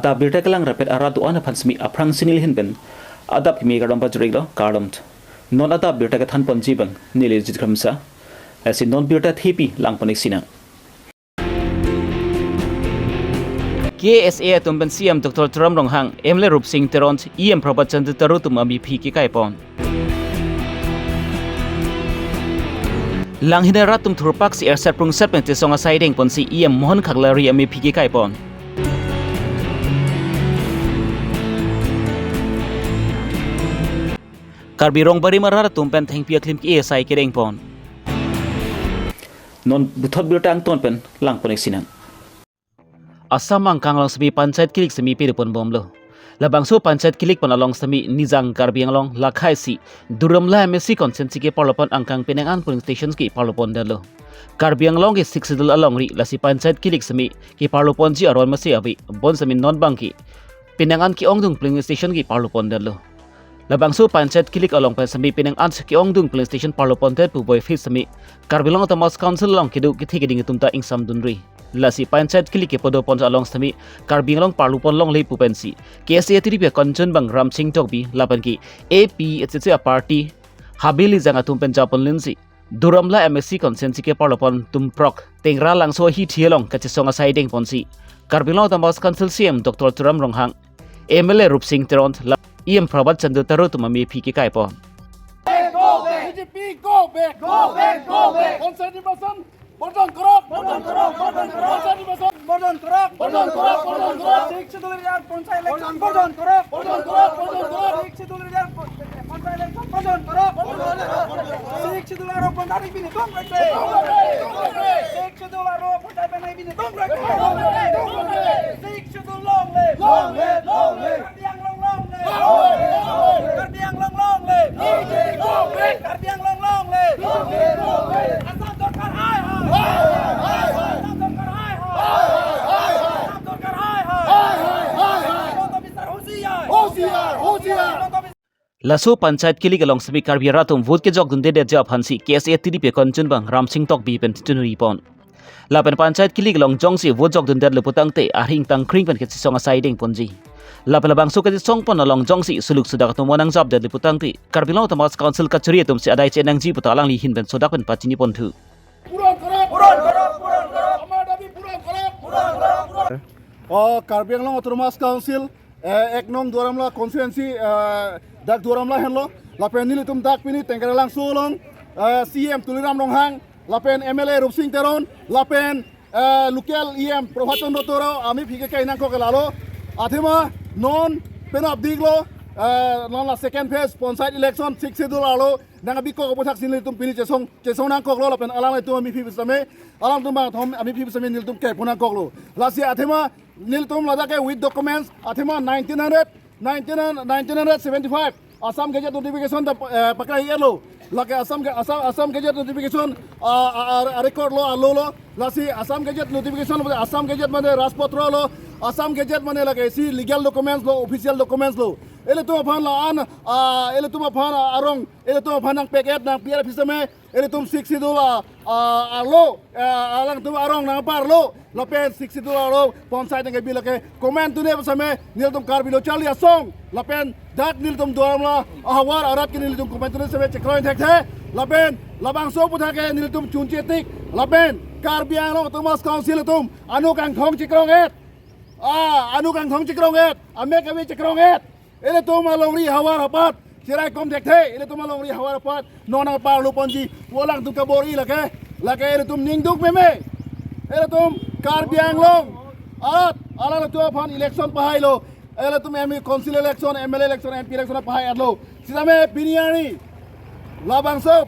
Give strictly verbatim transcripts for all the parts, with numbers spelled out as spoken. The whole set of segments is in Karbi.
Ta birta kelang rapet arat do-an aphan semi aphrangsi neli ahin pen adap kimi kardom pajir-iklo, kardom. Non adap birta kethan ponji abang neli Jit Kramsa. Lasi non birta thepi lang pon-ik sinang. K S A atum pen C M Doctor Tuliram Ronghang, M L A Rupsing Teron, E M Prabhat Chandra Taro atum amephi kekai pon. Langhin arat atum thurpaksi erset prungset pen chesong asai deng ponsi E M Mohan Khaklari amephi kekai pon. Karbi Rongbarim arat atum pen thengpi aklim ke-e asai kedeng pon. Non puthot birta angton pen lang pon-ik sinang. Assam angkang along semi panchayat kilik semi pidun pon bomlo. Labangso panchayat kilik pon along semi Nijang Karbi Anglong lakhai si Duar Amla M A C constituency keparlo pon angkang penang an polling stations keparlo pondetlo. Karbi Anglong ke Sixth Schedule alongri, lasi panchayat kilik semi keparlo ponji aron masi ave, bonseta non abangke penang an ke-ongdung polling station keparlo pondetlo. Labangso panchayat kilik along pen semi penang an ke-ongdung polling station parlo pondet pu boi phit semi Karbi Anglong Autonomous Council along kedo kethe keding atum ta ingsamdunri. Lasi panchayat kilik kepadopon along semi Karbi Anglong parlo pon longle pu pensi K S A T D P a-convention abang Ramsing Tokbi lapen ke A P H H A party Habili Jang atum pen japon linsi Duar Amla M A C constituency keparlo pon tumprok Tengralangso ahithi along kachesong asai deng ponsi Karbi Anglong Autonomous Council C M Doctor Tuliram Ronghang, M L A Rupsing Teron, la E M Prabhat Chandra Taro atum amephi kekai pon. Go back! B J P go back! Go back! Go back! Panchayat nirbachan বর্জন করক! বর্জন করক! বর্জন করক! Panchayat nirbachan বর্জন করক! বর্জন করক! বর্জন করক! Sixth Schedule area panchayat election বর্জন করক! বর্জন করক! বর্জন করক! Sixth Schedule area panchayat election বর্জন করক! বর্জন করক! Sixth Schedule aro panchayat bini tum rek se! Sixth Schedule aro panchayat bini tum rek se! Sixth Schedule long live! Long live! Long live! Karbi Anglong long live! Long live! Long live! Karbi Anglong long live! Long live! Long live! Karbi Anglong long live! Long live! Long live! Assam Sorkar hai hai! Hai hai hai hai! Assam Sorkar hai hai! Hai hai hai hai! Assam Sorkar hai hai! Hai hai hai hai! Himanta Biswa hosiyar! Hosiyar! Hosiyar! Himanta Biswa Laso panchayat kilik along semi Karbi arat atum vote kejokdundedet aphansi K S A T D P a-convention abang Ramsing Tokbi pen chunri pon. Lapen panchayat kilik along jongsi vote jokdundetlo putangte arhing tangkring pen kachesong asai deng ponji. Lapen labangso kachesong pon along jongsi suluk sudak atum nangjapdetlo putangte Karbi Anglong Autonomous Council kachari atumsi adai chenangji puta alangli ahin pen sodak pen pachini ponthu. Puron korok, puron korok, puron korok. Amar dabi puron korok, puron korok, puron korok. Oh, Karbi Anglong Autonomous Council, eh, ek nong Duar Amla constituency, eh, dak Duar Amla henlo. Lapen nelitum dak pini Tengralangso along, eh, C M Tuliram Ronghang, lapen M L A Rupsing Teron, lapen, eh, local E M Prabhat Chandra Taro, amephi kekai nangkok ke lalo. Athema non penap diklo, eh, non la second phase panchayat election Sixth Schedule arlo nangkebikok aputhak si nelitum pini chesong, chesong nangkoklo lapen alanglitum amephi pusitame, alangtum bang thom amephi pusitame nelitum kepon nangkoklo. Lasi athema nelitum ladak ke with documents athema nineteen hundred, nineteen hundred, nineteen hundred seventy-five Assam Gazette notification ta, eh, pakai elo. Lake Assam Ga-, Assam, Assam Gazette notification, ah, ah, ah, record lo, alo lo. Lasi Assam Gazette notification, Assam Gazette mane Rajpatra lo, Assam Gazette mane lake isi legal documents lo, official documents lo. Ilitum aphan la-an, ah, ilitum aphan, ah, arong, ilitum aphan nangpek-et nangpi-et pusitame, ilitum Sixth Schedule, ah, ah, arlo, ah, alangtum arong nangparlo, lapen Sixth Schedule arlo panchayat nangkebi lake komantu ne pusitame, nelitum Karbi Lo Charli Asong, lapen dak nelitum Duar Amla ahavar arat ke nelitum komantu ne pusitame chekroi thekthe, lapen labangso aputhak ke nelitum chunche tik, lapen Karbi Anglong Autonomous Council atum anut kangthong chekrong-et. Ah, anut kangthong chekrong-et, amek ave chekrong-et. Ilitum alongri havar hapat, cherai kom thekthe, ilitum alongri havar hapat, non nangparlo ponji, pu alangtum kabor-i lake, lake ilitum ningduk meme. Ilitum Karbi Anglong, at, alangtum aphan election pahailo, ilitum M A council election, M L A election, M P election pahai-etlo. Sitame pini arni, labangso,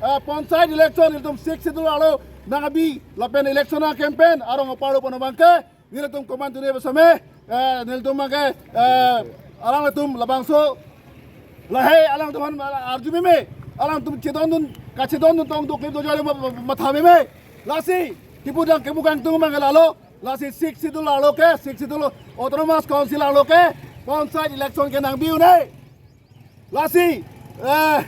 eh, panchayat election, ilitum Sixth Schedule arlo, nangkebi, lapen election a-campaign, arong aparlo pon abangke, nelitum komantu ne pusitame, eh, nelitum abangke, eh, alanglitum labangso lahei alangtum aphan arju meme, alangtum chedondun, kachedondun tong doklip dojali ma-, ma-, matha meme. Lasi, kipudang kemukang tung abangke lalo, lasi Sixth Schedule arlo ke, Sixth Schedule Autonomous Council arlo ke, panchayat election ke nangbi un-e. Lasi, eh,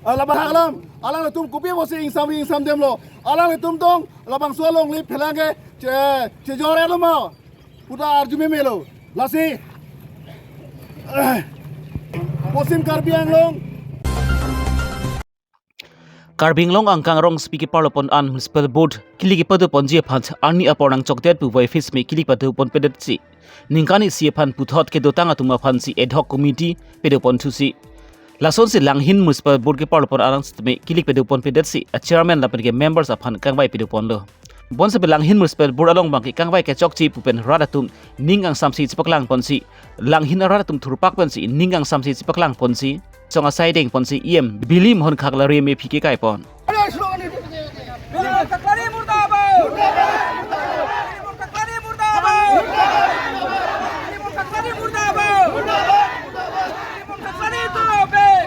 eh, labang alam, alanglitum kopi pusi ingsam ingsam demlo, alanglitum tong, labangso alongri phelang ke, che-, chejor-etlo ma. Puta arju memelo. Lasi Posim Karbi Anglong. Karbi Anglong angkang rong speaker parlopon an Municipal Board kilik kepadoponji aphan arni apor nangchokdet pu voiphis me kilik padoponpedetsi ningkan isi aphan puthot kedotang atum aphansi ad hoc committee padoponthusi. Lasonsi Langhin Municipal Board keparlopon arang sitame kilik padoponpedetsi a chairman lapen ke members aphan kangvai padoponlo. Bonsitame Langhin Municipal Board along abangke kangvai kechokche pu pen rat atum ning kangsamsi chipaklangponsi, Langhin arat atum thurpak pensi ning kangsamsi chipaklangponsi, chong asai dengponsi E M Bili Mohan Khaklari mephi kekaipon. Bili Mohan Khaklari murdabad! Bili Mohan Khaklari murdabad! Bili Mohan Khaklari murdabad! Bili Mohan Khaklari go back!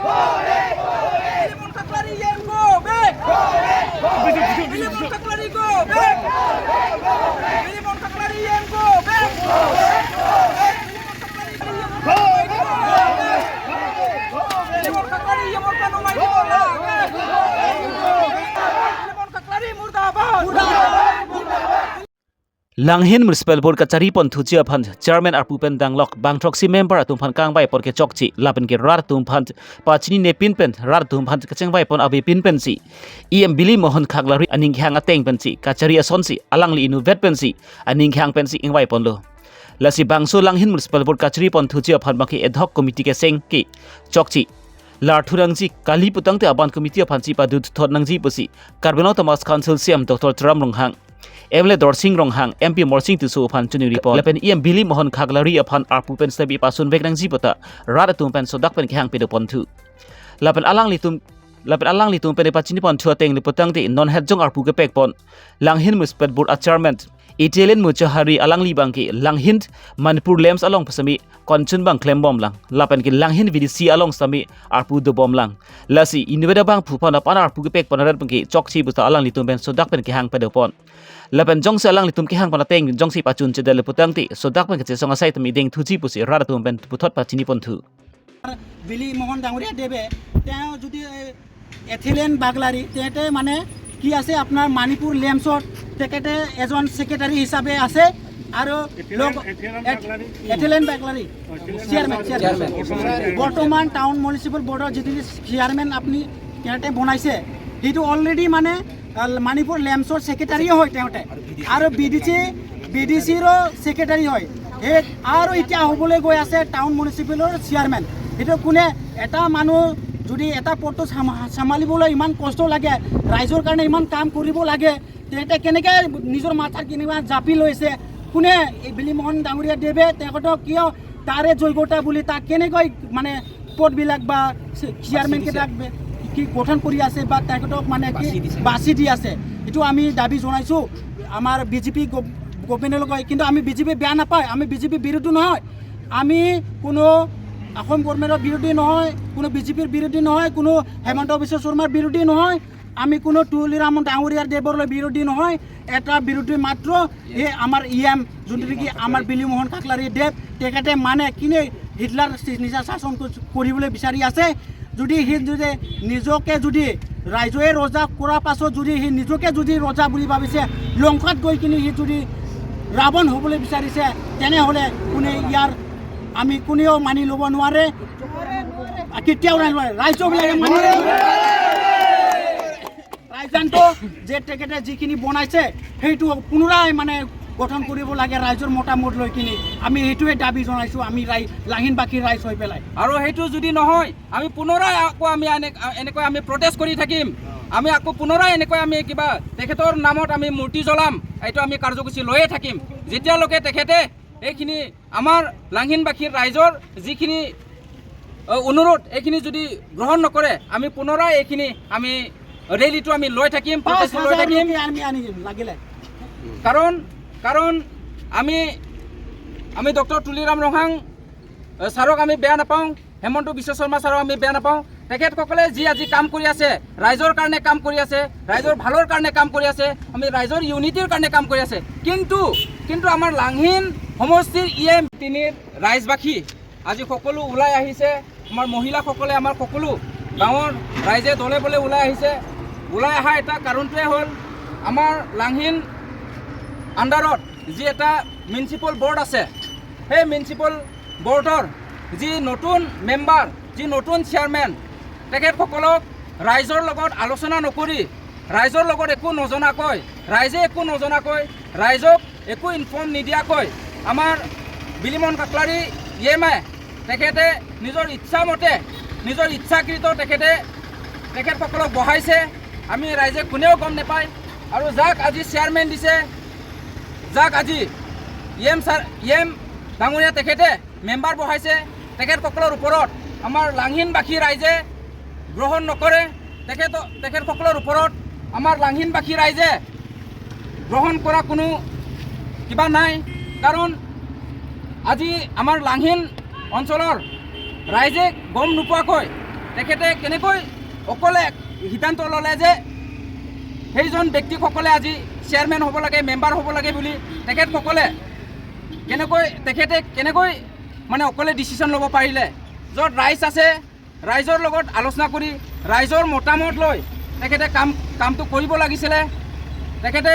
Bili Mohan Khaklari E M go back! Bili Mohan Khaklari go back! Bili Mohan Khaklari E M go back! Bili Mohan Khaklari E M go back! Langhin Municipal Board kachariponthuji aphan chairman arpu pen danglok bangthroksi member atum aphan kangvaipon kechokche lapen ke rat atum aphan pachinine pin pen rat atum aphan kachengvaipon avepin pensi E M Bili Mohan Khaklari aning kehang ateng pensi kachari asonsi alangli inutvet pensi aning kehang pensi ingvaiponlo. Lasi bangso Langhin Municipal Board kachariponthuji aphan abangke ad hoc committee keseng ke chokche larthu nangji, kali putangte aban committee aphansi paduthuthot nangji pusi Karbi Anglong Autonomous Council C E M Doctor Tuliram Ronghang, M L A Dorsing Ronghang, M P Morsing Tisso aphan choningri pon. Lapen E M Bili Mohan Khaklari aphan arpu pen sitame pasunvek nangji puta rat atum pen sodak pen kehang padoponthu. Lapen alanglitum, lapen alanglitum pen pachiniponthu ateng le putangte non hetjong arpu kepekpon Langhin Municipal Board a chairman Italian Muchahari alangli abangke Langhin Manipur LAMPS along sitame konchun abang klembomlang. Lapen ke Langhin V D C along sitame arpu dobomlang. Lasi inutvet abangphu aphan apan arpu kepekpon arat abangke chokche puta alanglitum pen sodak pen kehang padopon. Lapen jongsi alanglitum kehangpon ateng jongsi pachunchedet le putangte sodak pen kachesong asai tame dengthuji pusi rat atum pen puthot pachiniponthu. বিলি মোহন ডাঙৰীয়া দেৱে তেওঁ যদি, এ, এথিলেন বাগলাৰী, তেখেতে মানে কি আছে আপোনাৰ মণিপুৰ লেমছত তেখেতে এজন ছেক্ৰেটাৰী হিচাপে আছে আৰু এথিলেন, লগ-, এথিলেন এথ-, বাগলাৰী? এথিলেন বাগলাৰী, অ, চেয়াৰমেন, চেয়াৰমেন। চেয়াৰমেন। বৰ্তমান টাউন মিউনিচিপেল বৰ্ডৰ যিটো চেয়াৰমেন আপুনি তেখেতে বনাইছে, সেইটো অলৰেডি মানে আহ, মণিপুৰ লেমছৰ ছেক্ৰেটাৰী হয় তেখেতে, আৰু B D C, B D চিৰো ছেক্ৰেটাৰী হয়। সেই আৰু এতিয়া হ'বলৈ গৈ আছে টাউন মিউনিচিপেলৰ চেয়াৰমেন। সেইটো কোনে, এটা মানুহ যদি এটা পদটো চম্ভা-, চম্ভালিবলৈ ইমান কষ্ট লাগে, ৰাইজৰ কাৰণে ইমান কাম কৰিব লাগে, তেখেতে কেনেকে নিজৰ মাথাত কেনেকুৱা জাপি লৈছে, কোনে এই বিলি মোহন ডাঙৰীয়া দেৱে তেখেতক কিয় তাৰে যোগ্যতা বুলি তাক কেনেকৈ মানে পদবিলাক বা চে-, চেয়াৰমেন বাছি দিছে। কেইটাক বে-, কি গঠন কৰি আছে বা তেখেতক মানে কি বাছি দিছে। বাছি দি আছে, এইটো আমি দাবী জনাইছোঁ আমাৰ বি জে পি গভ-, গভৰ্ণমেণ্টলৈকে। কিন্তু আমি বি জে পি বেয়া নাপায়, আমি বি জে পি বিৰোধী নহয়, আমি কোনো অসম গভৰ্ণমেণ্টৰ বিৰোধী নহয়, কোনো বি জে পিৰ বিৰোধী নহয়, কোনো হিমন্ত বিশ্ব শৰ্মাৰ বিৰোধী নহয়, আমি কোনো তুলিৰাম ডাঙৰীয়াৰ দেৱৰ বিৰোধী নহয়। এটা বিৰোধী মাত্ৰ এই আমাৰ ই এম, যোনটো নেকি আমাৰ বিলি মোহন কাকলাৰী দেৱ, তেখেতে মানে কিনে হিটলাৰ চি-, নিচিনা শাসন ক-, কৰিবলৈ বিচাৰি আছে। যদি সি যদি নিজকে যদি ৰাইজে ৰজা কৰাৰ পাছত যদি সি নিজকে যদি ৰজা বুলি ভাবিছে, লংকাত গৈ কিনে সি যদি ৰাৱণ হ'বলৈ বিচাৰিছে, তেনেহ'লে কোনে ইয়াৰ আমি কোনেও মানি ল'ব নোৱাৰে, কেতিয়াও মানি ল'ব নোৱাৰে। ৰাইজবিলাকে মানি ল'ব নোৱাৰে। ৰাইজানটো যে তেখেতে যিখিনি বনাইছে, সেইটো পুনৰাই মানে গঠন কৰিব লাগে ৰাইজৰ মতামত লৈ কিনি। আমি সেইটোৱে দাবী জনাইছোঁ, আমি ৰাই-, লাহিনবাসী ৰাইজ হৈ পেলাই। আৰু সেইটো যদি নহয়, আমি পুনৰাই আকৌ আমি এনে-, এনেকৈ আমি প্ৰটেষ্ট কৰি থাকিম। আমি আকৌ পুনৰাই এনেকৈ আমি কিবা তেখেতৰ নামত আমি মূৰ্তি জ্বলাম, এইটো আমি কাৰ্যসূচী লৈয়ে থাকিম, যেতিয়ালৈকে তেখেতে এইখিনি আমাৰ লাংহিনবাসীৰ ৰাইজৰ যিখিনি, অ, অনুৰোধ, এইখিনি যদি গ্ৰহণ নকৰে, আমি পুনৰাই এইখিনি আমি ৰেলীটো আমি লৈ থাকিম, প্ৰটেষ্ট লৈ থাকিম। পাঁচ হাজাৰ লোকে আমি আনিম লাগিলে। কাৰণ, কাৰণ আমি, আমি ডক্টৰ তুলিৰাম ৰংহাং, অ, ছাৰক আমি বেয়া নাপাওঁ, হিমন্ত বিশ্ব শৰ্মা ছাৰক আমি বেয়া নাপাওঁ। তেখেতসকলে যি আজি কাম কৰি আছে, ৰাইজৰ কাৰণে কাম কৰি আছে, ৰাইজৰ ভালৰ কাৰণে কাম কৰি আছে, আমি ৰাইজৰ ইউনিটিৰ কাৰণে কাম কৰি আছে। কিন্তু, কিন্তু আমাৰ লাংহিন সমষ্টিৰ ই এম তিনিৰ ৰাইজবাসী আজি সকলো ওলাই আহিছে, আমাৰ মহিলাসকলে, আমাৰ সকলো গাঁৱৰ ৰাইজে দলে বলে ওলাই আহিছে। ওলাই অহা এটা কাৰণটোৱে হ'ল আমাৰ লাংহিন আণ্ডাৰত যি এটা মিউনিচিপেল বৰ্ড আছে, সেই মিউনিচিপেল বৰ্ডৰ যি নতুন মেম্বাৰ, যি নতুন চেয়াৰমেন, তেখেতসকলক ৰাইজৰ লগত আলোচনা নকৰি, ৰাইজৰ লগত একো নজনাকৈ, ৰাইজে একো নজনাকৈ, ৰাইজক একো ইনফৰ্ম নিদিয়াকৈ আমাৰ বিলিমন কাকলাৰী ই এম এ তেখেতে নিজৰ ইচ্ছামতে, নিজৰ ইচ্ছাকৃত তেখেতে তেখেতসকলক বহাইছে। আমি ৰাইজে কোনেও গম নাপায়। আৰু যাক আজি চেয়াৰমেন দিছে, যাক আজি E M sir, E M ডাঙৰীয়া তেখেতে মেম্বাৰ বহাইছে, তেখেতসকলৰ ওপৰত আমাৰ লাংহিনবাসী ৰাইজে গ্ৰহণ নকৰে। তেখেত, তেখেতসকলৰ ওপৰত আমাৰ লাংহিনবাসী ৰাইজে গ্ৰহণ কৰা কোনো কিবা নাই। কাৰণ আজি আমাৰ লাংহিন অঞ্চলৰ ৰাইজে গম নোপোৱাকৈ তেখেতে কেনেকৈ অকলে সিদ্ধান্ত ল'লে যে সেইজন ব্যক্তিসকলে আজি চেয়াৰমেন হ'ব লাগে, মেম্বাৰ হ'ব লাগে বুলি তেখেতসকলে কেনেকৈ, তেখেতে কেনেকৈ মানে অকলে ডিচিশ্যন ল'ব পাৰিলে? য'ত ৰাইজ আছে, ৰাইজৰ লগত আলোচনা কৰি ৰাইজৰ মতামত লৈ তেখেতে কাম, কামটো কৰিব লাগিছিলে। তেখেতে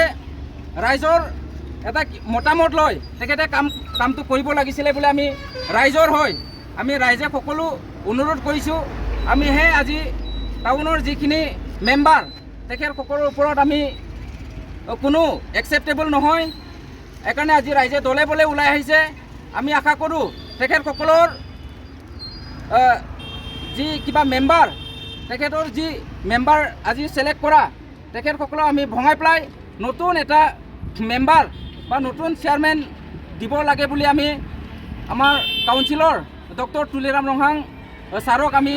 ৰাইজৰ এটা মতামত লৈ তেখেতে কাম, কামটো কৰিব লাগিছিলে বুলি আমি ৰাইজৰ হৈ আমি ৰাইজে সকলো অনুৰোধ কৰিছোঁ। আমি সেই আজি টাউনৰ যিখিনি মেম্বাৰ, তেখেতসকলৰ ওপৰত আমি কোনো একচেপ্টেবল নহয়। সেইকাৰণে আজি ৰাইজে দলে বলে ওলাই আহিছে। আমি আশা কৰোঁ তেখেতসকলৰ, আহ, যি কিবা মেম্বাৰ, তেখেতৰ যি মেম্বাৰ আজি ছিলেক্ট কৰা, তেখেতসকলক আমি ভঙাই পেলাই নতুন এটা মেম্বাৰ বা নতুন চেয়াৰমেন দিব লাগে বুলি আমি আমাৰ কাউন্সিলৰ ডক্টৰ তুলিৰাম ৰংহাং ছাৰক আমি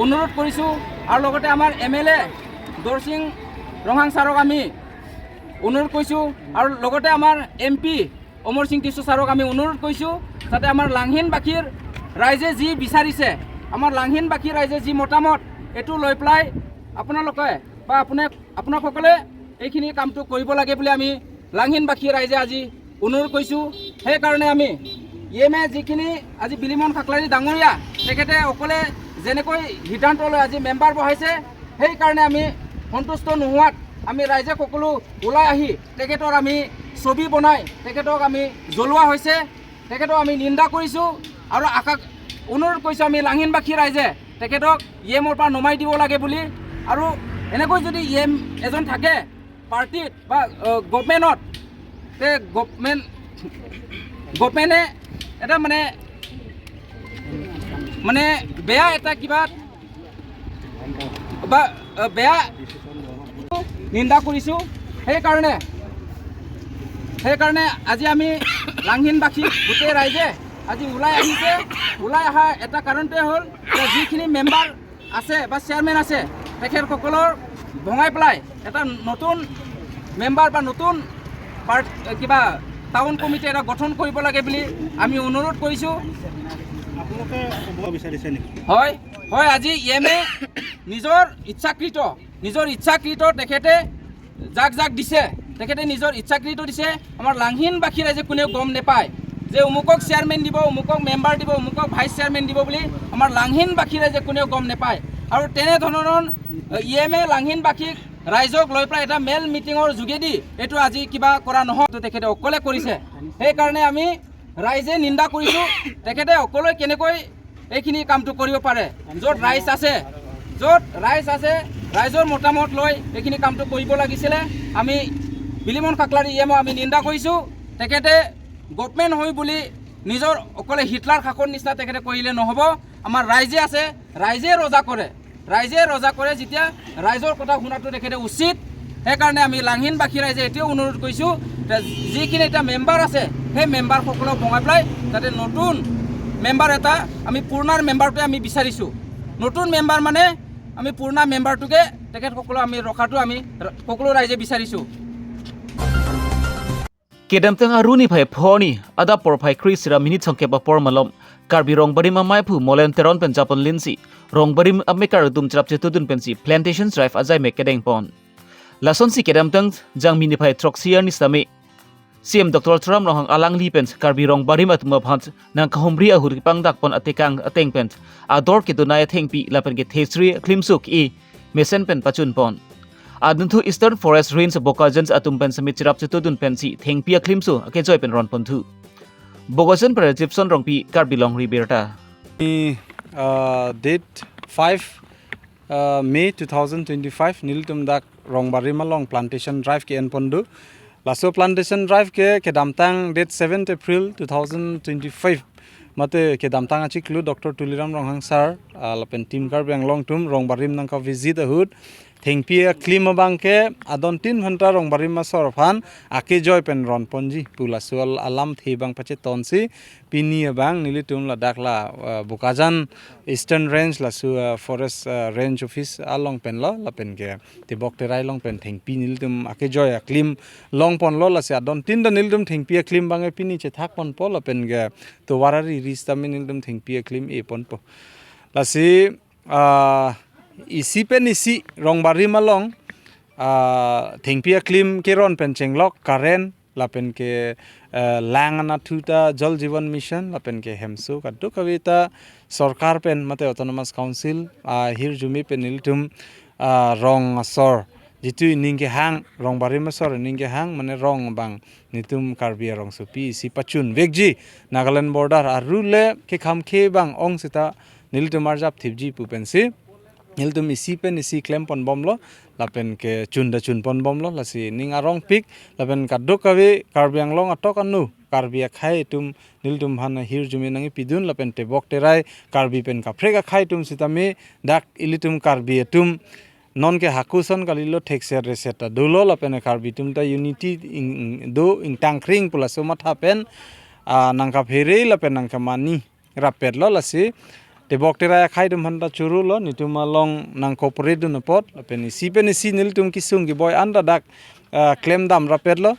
অনুৰোধ কৰিছোঁ। আৰু লগতে আমাৰ এম এল এ দৰসিং ৰংহাং ছাৰক আমি অনুৰোধ কৰিছোঁ। আৰু লগতে আমাৰ এম পি অমৰ সিং টিছো ছাৰক আমি অনুৰোধ কৰিছোঁ, যাতে আমাৰ লাংহিনবাসীৰ ৰাইজে যি বিচাৰিছে, আমাৰ লাংহিনবাসী ৰাইজে যি মতামত, এইটো লৈ পেলাই আপোনালোকে বা আপোনাক, আপোনাকসকলে এইখিনি কামটো কৰিব লাগে বুলি আমি লাংহিনবাসী ৰাইজে আজি অনুৰোধ কৰিছোঁ। সেইকাৰণে আমি ই এম এ যিখিনি আজি বিলিমন কাকলাৰী ডাঙৰীয়া তেখেতে অকলে যেনেকৈ সিদ্ধান্ত লৈ আজি মেম্বাৰ বহাইছে, সেইকাৰণে আমি সন্তুষ্ট নোহোৱাত আমি ৰাইজে সকলো ওলাই আহি তেখেতৰ আমি ছবি বনাই তেখেতক আমি জ্বলোৱা হৈছে। তেখেতক আমি নিন্দা কৰিছোঁ আৰু আশা, অনুৰোধ কৰিছোঁ আমি লাংহিনবাসী ৰাইজে তেখেতক ই এমৰ পৰা নমাই দিব লাগে বুলি। আৰু এনেকৈ যদি ই এম এজন থাকে পাৰ্টিত বা, আহ, গভমেণ্টত, তে গভমেণ্ট, গভমেণ্টে এটা মানে, মানে বেয়া এটা কিবা বা, আহ, বেয়া নিন্দা কৰিছোঁ। সেইকাৰণে, সেইকাৰণে আজি আমি লাংহিনবাসী গোটেই ৰাইজে আজি ওলাই আহিছে। ওলাই অহা এটা কাৰণটোৱে হ'ল যে যিখিনি মেম্বাৰ আছে বা চেয়াৰমেন আছে, তেখেতসকলৰ ভঙাই পেলাই এটা নতুন মেম্বাৰ বা নতুন পাৰ্ট, কিবা টাউন কমিটি এটা গঠন কৰিব লাগে বুলি আমি অনুৰোধ কৰিছোঁ। আপোনালোকে ক'ব বিচাৰিছে নেকি? হয়, হয়, আজি ই এম এ নিজৰ ইচ্ছাকৃত, নিজৰ ইচ্ছাকৃত তেখেতে যাক যাক দিছে, তেখেতে নিজৰ ইচ্ছাকৃত দিছে। আমাৰ লাংহিনবাসী ৰাইজে কোনেও গম নাপায় যে অমুকক চেয়াৰমেন দিব, অমুকক মেম্বাৰ দিব, অমুকক ভাইচ চেয়াৰমেন দিব বুলি আমাৰ লাংহিনবাসী ৰাইজে কোনেও গম নাপায়। আৰু তেনেধৰণৰ ই এম এ লাংহিনবাসীক ৰাইজক লৈ পেলাই এটা মেল মিটিঙৰ যোগেদি এইটো আজি কিবা কৰা নহয়, এইটো তেখেতে অকলে কৰিছে। সেইকাৰণে আমি ৰাইজে নিন্দা কৰিছোঁ। তেখেতে অকলে কেনেকৈ এইখিনি কামটো কৰিব পাৰে? য'ত ৰাইজ আছে, য'ত ৰাইজ আছে, ৰাইজৰ মতামত লৈ এইখিনি কামটো কৰিব লাগিছিলে। আমি বিলিমন কাকলাৰী ই এমক আমি নিন্দা কৰিছোঁ। তেখেতে গভৰ্ণমেণ্ট হৈ বুলি নিজৰ অকলে হিটলাৰ শাসন নিচিনা তেখেতে কৰিলে নহ'ব। আমাৰ ৰাইজে আছে, ৰাইজে ৰজা কৰে, ৰাইজে ৰজা কৰে। যেতিয়া ৰাইজৰ কথা শুনাটো তেখেতে উচিত। সেইকাৰণে আমি লাংহিনবাসী ৰাইজে এতিয়াও অনুৰোধ কৰিছোঁ যে যিখিনি এতিয়া মেম্বাৰ আছে, সেই মেম্বাৰসকলক ভঙাই পেলাই যাতে নতুন মেম্বাৰ এটা, আমি পুৰণাৰ মেম্বাৰটোৱে আমি বিচাৰিছোঁ। নতুন মেম্বাৰ মানে আমি পুৰণা মেম্বাৰটোকে তেখেতসকলক আমি ৰখাটো আমি ৰ-, সকলো ৰাইজে বিচাৰিছোঁ। Kedamtang arni phai phoni, adap porphai kre-isi ra minit songkep apor malom, Karbi Rongbarim amei aphu Molen Teron pen japon linsi, Rongbarim amekar atum cherap chetudun pensi plantation drive ajai mek kedeng pon. Lasonsi kedamtang Jangmi niphai throksi arni sitame C M Doctor Tuliram Ronghang alangli pen Karbi Rongbarim atum aphan nangkahumri ahut kepangdak pon atekang ateng pen ador kedonai athengpi lapen kethesri klimsuk i mesen pen pachun pon. Adunthu Eastern Forest Range Bokajan atum pen semi cherap chetudun pensi thengpi aklim so akejoi pen ronponthu. Bokajan pen Jipson Rongpi, Karbi Longri Abirta. Ni, uh, date five, uh, May two thousand twenty-five, nelitum dak Rongbarim along plantation drive ke-enpon do. Laso plantation drive ke kedamtang date seventh April two thousand twenty-five mate kedamtang achiklo Doctor Tuliram Ronghang sir, uh, lapen Team Karbi Anglong atum Rongbarim nangka-visit ahut thengpi aklim abang ke adon tin phanta Rongbarim asor aphan akejoi pen ronponji pu laso al-, alamthe abang pachetonsi pini abang nelitum ladak la, uh, Bokajan Eastern Range laso, uh, Forest, uh, Range Office along pen lo, lapen ke tebok terai along pen thengpi nelitum akejoi aklim longpon lo. Lasi adon tin ta nelitum thengpi aklim abang ke pini chethakponpo, lapen ke tovar ari ri sitame nelitum thengpi aklim eponpo. Lasi, ah, isi pen isi Rongbarim along, ah, thengpi aklim keron pen chenglok current lapen ke, eh, lang anatthu ta Jal Jeevan Mission lapen ke hemso kadokave ta sorkar pen mate Autonomous Council, ah, ahirjume pen nelitum, ah, rong asor jitu ining kehang, Rongbarim asor ining kehang, mane rong abang nelitum Karbi arongsopi isi pachun vekji, Nagaland border arule kekhamkhe abang ong seta nelitum arjap thipji pu pensi nelitum isi pen isi klemponbomlo, lapen ke chun ta chunponbomlo. Lasi ning arongpik lapen kadokave Karbi Anglong atok anu Karbi akhei atum nelitum aphan ahirjume nangkepidun lapen tebok terai Karbi pen kaprek akhei atum sitame dak ilitum Karbi atum non ke hako ason kalilo, thekser reser ta dolo, lapen Karbi atum ta unity ing-, do, ingtang kring pu laso matha pen, ah, nangkaphere lapen nangkamani rapetlo. Lasi tebok terai akhei atum aphan ta choro lo, netum along nang-cooperate dun apot, lapen isi pen isi nelitum kesung keboi an ta dak, ah, klemdam rapetlo.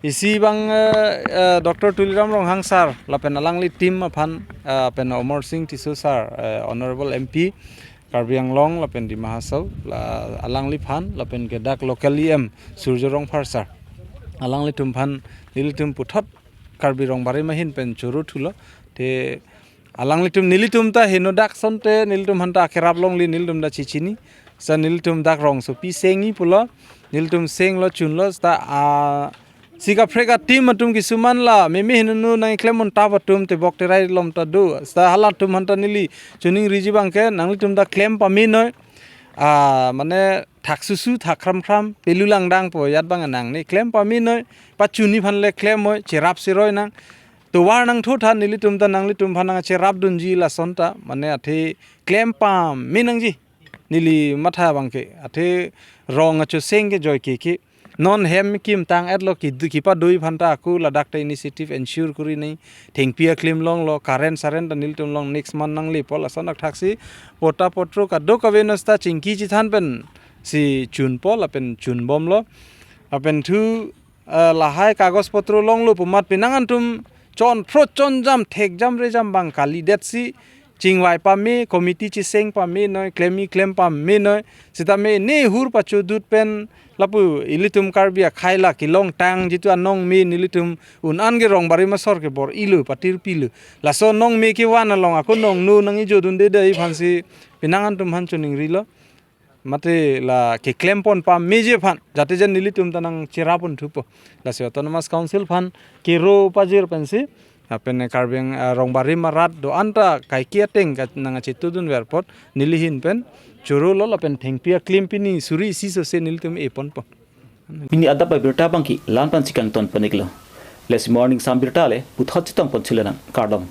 Isi abang, eh, eh, Doctor Tuliram Ronghang sir lapen alangli team aphan, eh, pen Amarsing Tisso sir, eh, Honorable M P Karbi Anglong lapen Dima Hasao, la alangliphan lapen ke dak local E M Surjya Rongphar sir, alanglitum aphan nelitum puthot Karbi Rongbarim ahin pen choro thulo. Te alanglitum nelitum ta heno dak asonte nelitum aphan ta akerap longli nelitum ta chechini. Sa nelitum dak rongsopi sengji pulo, nelitum senglo chunlo, seta, ah, si kaprek a-team atum kisuman la meme hinunu nangklemdun tap atum tebok terai along ta do. Seta halatum aphan ta neli choningriji abang ke nanglitum ta klem pamenoi. Ah, mane thaksusu thak khramkhram pelu langdangpo, jat abang nangne klem pamenoi, pachunji aphan le klem moi, cherap seroi nang. Tovar nangthu tha, nelitum ta nanglitum aphan nangcherapdunji lason ta, mane athe klem pame nangji. Neli matha abang ke, athe rong achoseng kejoi ke ke. Non hem kim tang-etlo, ki du-, kipadoji aphan ta ako ladak ta initiative ensure kori nai. Thengpi aklim longlo, current saren ta nelitum along next month nanglepo, lason athaksi pota potro kadokave nosta chingki chethan pensi chunpo lapen chunbomlo. Lapen thu, eh, lahai kagos potro longlo pu amat penang an atum chonphrot chonjam thekjam rejam abang kalidetsi chingvai pame, committee cheseng pamenoi, klemji klem pamenoi. Sitame ne hur pachodut pen lapu ilitum Karbi akhei la kelongtang jitu anong me nelitum un-an ke Rongbarim asor ke bor-ilo, patirpilo. Laso anong me kevan along ako nongno nangjodunde dei aphansi penang an atum aphan choningrilo. Mate la keklempon pameji aphan, jate jan nelitum ta nangcherapdun thupo. Lasi Autonomous Council aphan kero pajir pensi, lapen Karbi Ang-, ah, Rongbarim arat do-an ta kaike ateng ka nangchetudunver apot neli ahin pen chorolo lapen thengpi aklim pini suri isi sose nelitum eponpo. Pini adap abirta abang ke la-an pensi kangton pon-iklo. Lasi morning sam birta le puthot chetongpon thulo nang, kardom.